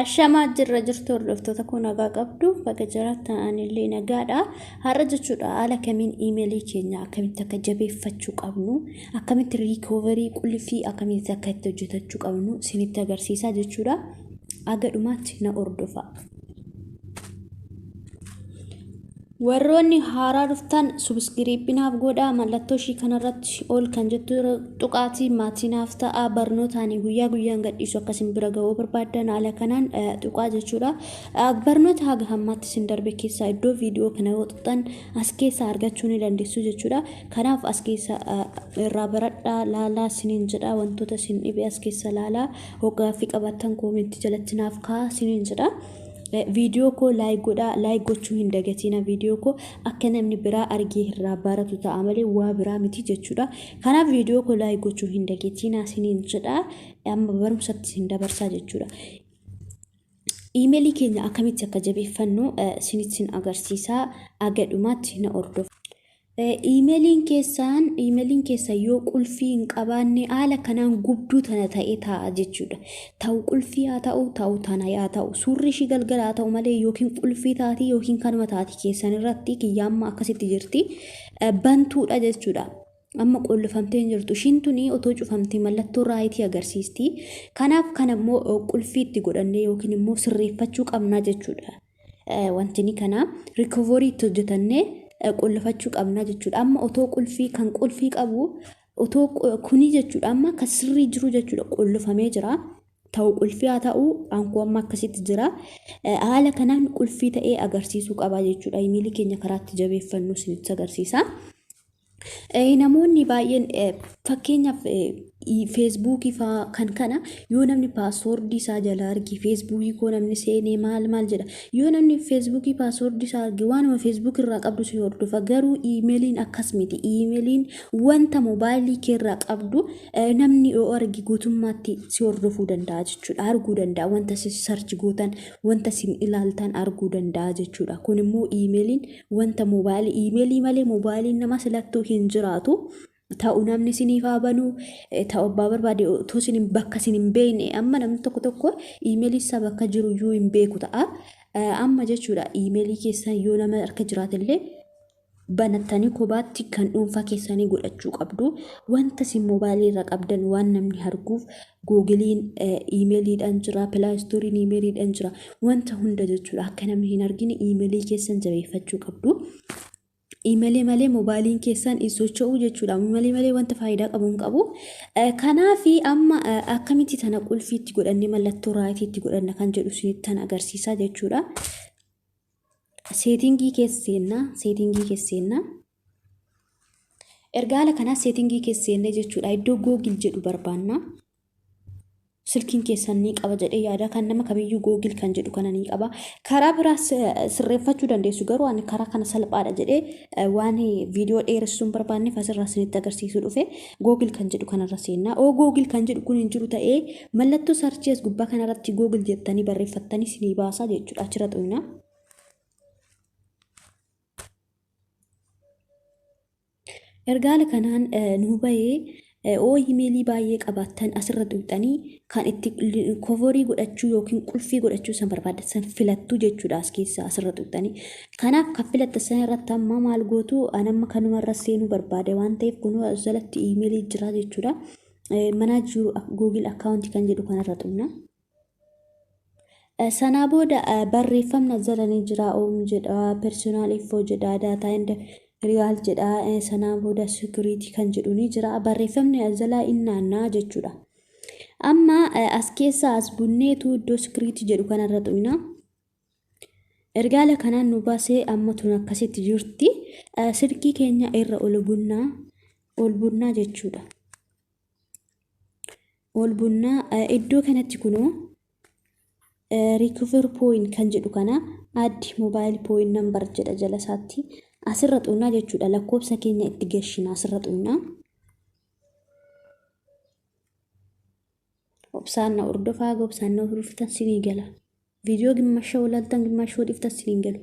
Ashamaa jirra jirtu hordoftoota koo nagaa qabdu baga jiraattan anillee nagaadha. Har'a jechuudha haala kamiin iimeelii keenya akkamitti akka jabeeffachuu qabnu akkamitti riikooverii qulfii akkamitti akka itti hojjetachuu qabnu isinitti agarsiisaa jechuudha. Aga dhumaatti na hordofaa. Warroonni haaraa dhuftan subscribe naaf godhaa mallattoo ishii kanarratti ol kan jettu tuqaatii maatii naaf ta'a barnootaan guyyaa guyyaan gadhiisu akkasin bira ga'uu barbaaddan haala kanaan tuqaa jechuudha. Barnoota haga hammaatti isin darbe keessaa iddoo viidiyoo kana yoo tuqxan as keessaa argachuu ni dandeessu jechuudha. Kanaaf as keessa irraa baradhaa laalaa isiniin jedha wantoota isin dhibe as keessa laalaa hogaaffii qabaattan koomentii jalatti naaf kaa'aa isiniin jedha. Viidiyoo koo laayik godhaa laayik gochuu hin dagatiina viidiyoo koo akka namni biraa argee irraa baratu ta'a malee waa biraa miti jechuudha. Kanaaf viidiyoo koo laayik gochuu hin dagatiina isiniin jedha amma barumsatti isin dabarsaa jechuudha. Iimeelii keenya akkamitti akka jabeeffannu isinitti agarsiisaa aga dhumaatti na hordofa. Iimeeliin keessaan iimeeliin keessan yoo qulfii hin qabaanne haala kanaan gubduu tana ta'ee taa'a jechuudha. Ta'u qulfii haa ta'u ta'u tana yaa ta'u suurri ishii galgala haa ta'u malee yookiin qulfii taati yookiin kanuma taati keessan irratti kiyya amma akkasitti jirti bantuudha jechuudha. Amma qollofamtee hin jirtu. Ishiin tuni otoo cufamtee mallattoo raayitii agarsiisti. Kanaaf kan ammoo qulfii itti godhannee yookiin immoo sirreeffachuu qabnaa jechuudha. Wantini kana rikoovorii itti hojjetannee qollofachuu qabnaa jechuudha. Amma otoo qulfii kan qulfii qabu otoo kuni jechuudha amma kan sirrii jiru jechuudha qollofamee jira. Ta'u qulfii haa ta'u ankoo amma akkasitti jira. Haala kanaan qulfii ta'ee agarsiisuu qaba jechuudha. Imeelii keenya karaatti jabeeffannu isinitti agarsiisa. Namoonni baay'een fakkeenyaaf feesbuukii fa'aa kan kana yoo namni paaswoordii isaa jalaa arge feesbuukii koo namni seenee maal maal jedha yoo namni feesbuukii paaswoordii isaa arge waanuma feesbuukii irraa qabdu si hordofa garuu iimeeliin akkas miti iimeeliin wanta moobaayilii kee irraa qabdu namni yoo arge guutummaatti si hordofuu danda'a jechuudha arguu danda'a wanta si sarchi gootan wanta isin ilaaltan arguu danda'a jechuudha kun immoo iimeeliin Wanta moobaayilii iimeelii malee moobaayiliin nama silattuu hin jiraatu. Ta'u namni isiniif haa banu ta'u abbaa barbaade otoo isin bakka isin hin beekne amma namni tokko tokko iimeelii isaa bakka jiru iyyuu hin beeku ta'a. Amma jechuudha iimeelii keessan yoo nama harka jiraate illee banattanii kobaatti kan dhuunfaa keessanii godhachuu qabdu. Wanta isin moobaayilii irra qabdan waan namni arguuf Googiliin iimeeliidhaan jira, pilaastooriin iimeeliidhaan jira. Wanta hunda jechuudha akka namni hin argine iimeelii keessan jabeeffachuu qabdu. Iimeelii malee moobaayiliin keessan hin socho'u jechuudha. Iimeelii malee wanta faayidaa qabu hin qabu. Kanaaf amma akkamitti tana qulfiitti godhannee mallattoo raayitiitti godhanna kan jedhu isinittan agarsiisa jechuudha. Seetingii keessa seennaa, seetingii keessa seennaa. Erga haala kanaa seetingii keessa seennee jechuudha iddoo Google jedhu barbaanna. Silkiin keessan ni qaba jedhee yaada kan nama kamiyyuu Google kan jedhu kana ni qaba. Karaa biraa sirreeffachuu dandeessu garuu ani karaa kana salphaadha jedhee waan viidiyoo dheeressuu hin barbaanneef asirraa isinitti agarsiisuu dhufe Google kan jedhu kanarra seennaa. Oo Google kan jedhu kun hin jiru ta'ee mallattoo sarchii as gubbaa kanarratti Google jettanii barreeffattanii isinii baasaa jechuudha achirra xumina. Erga haala kanaan nuu bahee oo imeelii baay'ee qabaattan asirra tuqxanii kan itti kovorii godhachuu yookiin qulfii godhachuu san barbaaddan san filattu jechuudha as keessaa asirra tuqxanii. Kanaaf kan filattan san irratti amma maal gootu an amma kanuma irra seenuu barbaade waan ta'eef kunoo as jalatti imeelii jira jechuudha. Manage your Google account kan jedhu kanarra tuqna. Sanaa booda barreeffamni as jala ni jira. Oom jedha, personal info jedha, data and real jedha. Sanaa booda security kan jedhu ni jira. Barreeffamni as jalaa in naanna'a jechuudha. Amma as keessaa as bunneetu iddoo security jedhu kanarra tuqna. Erga haala kanaan nu baasee amma tun akkasitti jirti. Silkii keenya irra ol bunnaa ol bunnaa jechuudha. Ol bunnaa iddoo kanatti kunoo recover point kan jedhu kana add mobile point number jedha jala isaatti asirra xunnaa jechuudha lakkoofsa keenya itti gashina asirra xunnaa. Obsaan na hordofaa obsaan na hordoftan sinii gala. Viidiyoo gimmasha walaaltan gimmasha dhiiftan siniin galu.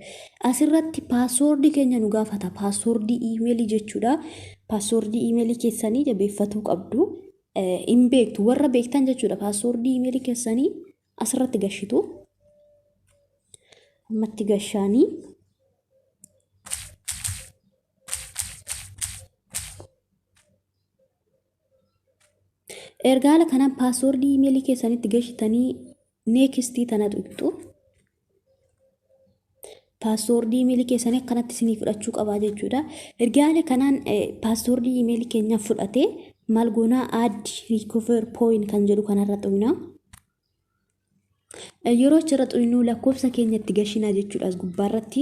Asirratti paaswoordii keenya nu gaafata. Paaswoordii iimeelii jechuudha. Paaswoordii iimeelii keessanii jabeeffatuu qabdu. Hin beektu warra beektan jechuudha. Paaswoordii iimeelii keessanii asirratti gashitu. Ammatti gashaanii. Erga haala kanaan paaswoordii iimeelii keessanitti gashitanii neekistii tana tuqxu. Paaswoordii iimeelii keessanii akkanatti isinii fudhachuu qabaa jechuudha. Erga haala kanaan paaswoordii iimeelii keenyaa fudhatee maal goonaa, add recover point kan jedhu kanarra tuqna. Yeroo achirra tuqnu lakkoofsa keenya itti gashinaa jechuudha as gubbaarratti.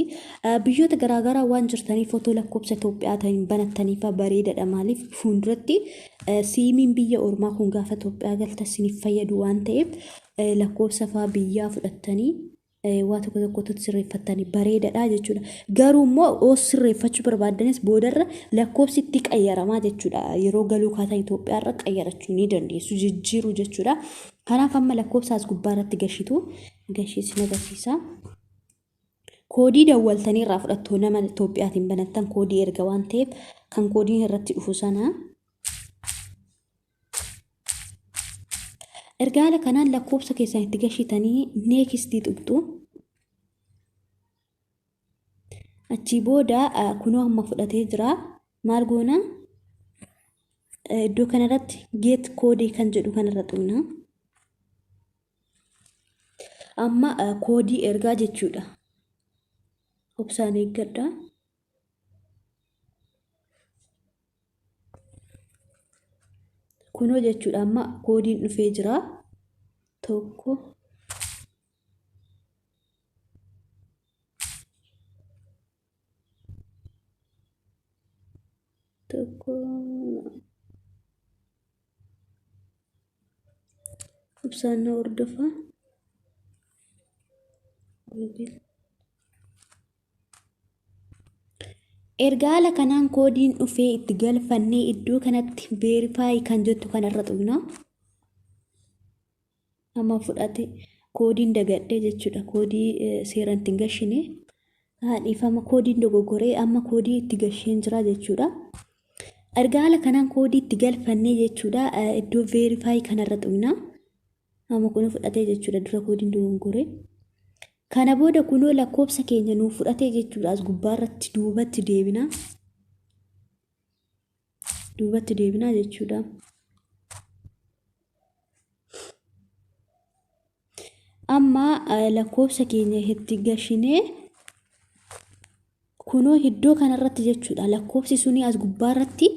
Biyyoota garaagaraa waan jirtaniif footoo lakkoofsa Itoophiyaa ta'in banattaniif bareedaadha. Maaliif, fuulduratti siimiin biyya ormaa kun gaafa Itoophiyaa galta isiniif fayyadu waan ta'eef, lakkoofsa fa'aa biyyaa fudhattanii waa tokko tokkotti sirreeffattanii bareedaadha jechuudha. Garuu immoo yoo sirreeffachuu barbaaddanis boodarra lakkoofsi itti qayyaramaa jechuudha. Yeroo galuu kaatan Itoophiyaarra qayyarachuu ni dandeessu, jijjiiruu jechuudha. Kanaaf amma lakkoofsa as gubbaa irratti gashitu gashiisin agarsiisa. Koodii dawwaltanii irraa fudhattu, nama Itoophiyaatiin banattan koodii erga waan ta'eef, kan koodiin irratti dhufu sana. Erga haala kanaan lakkoofsa keessan itti gashitanii neekistii tuqxu. Achii booda kunoo amma fudhatee jira. Maal goona? Iddoo kanarratti get code kan jedhu kanarra tuqna. Amma koodii ergaa jechuudha. Obsaan eeggadha. Kunoo jechuudha, amma koodiin dhufee jira. Tokko, tokko, obsaan na hordofaa. Erga haala kanaan koodiin dhufee itti galfannee, iddoo kanatti verify kan jettu kanarra tuqna. Amma fudhate, koodiin dagadhee jechuudha. Koodii seeraan ittiin gashine. Dhiifama, koodiin dogoggoree, amma koodii itti gasheen jira jechuudha. Erga haala kanaan koodii itti galfannee jechuudha, iddoo verify kanarra tuqna. Amma kun fudhatee jechuudha, dura koodiin dogoggoree. Kana booda kunoo lakkoofsa keenya nuuf fudhatee jechuudha, as gubbaarratti duubatti deebina. Duubatti deebinaa jechuudha. Amma lakkoofsa keenya itti gashinee kunoo iddoo kanarratti jechuudha, lakkoofsi suni as gubbaarratti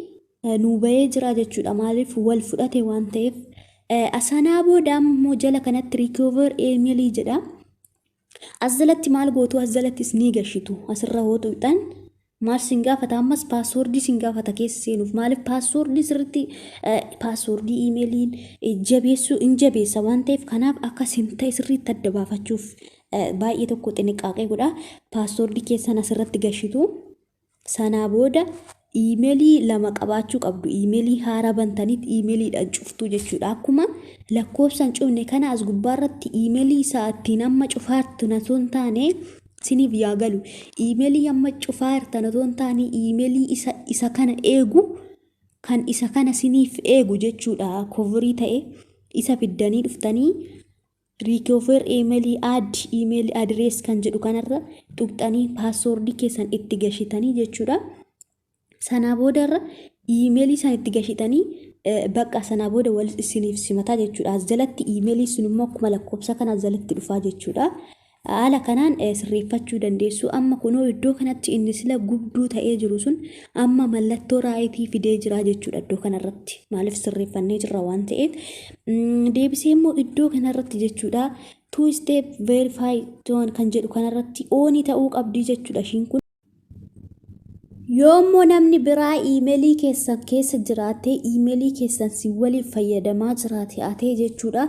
nuu bahee jira jechuudha. Maaliif, wal fudhate waan ta'eef. Sanaa booda ammoo jala kanatti recover email jedha. As jalatti maal gootu? As jalattis ni gashitu. Asirra hoo tuqxan maal sin gaafata? Ammas paaswoordii sin gaafata keessa seenuuf. Maaliif, paaswoordii sirriitti, paaswoordii iimeeliin jabeessuu hin jabeessa waan ta'eef, kanaaf akka sin ta'e sirriitti adda baafachuuf baay'ee tokko xiniqaaqee godha. Paaswoordii keessan asirratti gashitu. Sanaa booda iimeelii lama qabaachuu qabdu. Iimeelii haaraa bantaniit iimeeliidhaan cuftuu jechuudha. Akkuma lakkoofsaan cufne kana as gubbaarratti iimeelii isaa ittiin amma cufaartu osoo hin taane, siniif yaa galu. Iimeelii amma cufaa jirtan osoo hin taane, iimeelii isa kana eegu, kan isa kana siniif eegu jechuudha. Kovurii ta'e isa fiddanii dhuftanii recover email, add email address kan jedhu kanarra tuqxanii paaswoordii keessan itti gashitanii jechuudha. Sanaa boodarra iimeelii san itti gashitanii bakka sanaa booda wal isiniif simataa jechuudha. As jalatti iimeelii sun immoo akkuma lakkoofsa kana as jalatti dhufaa jechuudha. Haala kanaan sirreeffachuu dandeessu. Amma kunoo iddoo kanatti inni sila gubduu ta'ee jiru sun amma mallattoo raayitii fidee jira jechuudha iddoo kanarratti. Maaliif, sirreeffannee jirra waan ta'eef. Deebisee immoo iddoo kanarratti jechuudha, two step verify kan jedhu kanarratti on ta'uu qabdii jechuudha ishiin kun. Yoommoo namni biraa iimeelii keessan keessa jiraatee iimeelii keessan si waliin fayyadamaa jiraate atee jechuudha,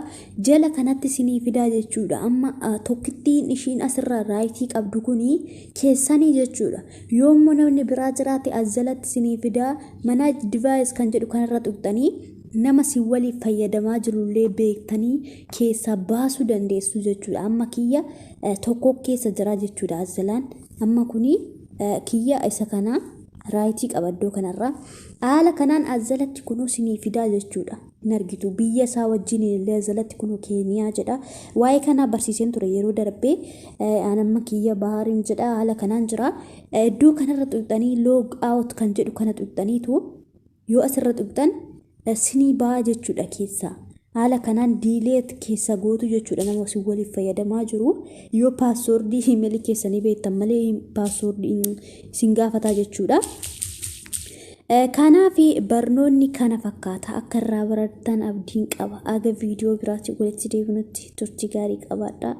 jala kanatti sinii fidaa jechuudha. Amma tokkittiin ishiin asirraa raayitii qabdu kuni keessanii jechuudha. Yoommoo namni biraa jiraate as jalatti sinii fidaa. Manage device kan jedhu kanarra tuqxanii nama si waliin fayyadamaa jirullee beektanii keessaa baasuu dandeessu jechuudha. Amma kiyya tokko keessa jira jechuudha as jalaan. Amma kuni kiyya isa kana raayitii qaba iddoo kanarra. Haala kanaan as jalatti kunoo sinii fidaa jechuudha. hin argitu. Biyya isaa wajjin illee jalatti kun Keeniyaa jedha. Waa'ee kanaa barsiiseen ture yeroo darbee. Anamma kiyya Bahaariin jedha, haala kanaan jira. Iddoo kanarra tuqxanii log out kan jedhu kana tuqxaniitu yoo asirra tuqxan sinii ba'a jechuudha keessaa. Haala kanaan delete keessa gootu jechuudha nama isin waliif fayyadamaa jiru. Yoo passwordii imeelii keessanii beektan malee passwordii isin gaafataa jechuudha. Kanaaf barnoonni kana fakkaata, akka irraa barattan abdiin qaba. Aga viidiyoo biraatti walitti deebinutti turtii gaarii qabaadha.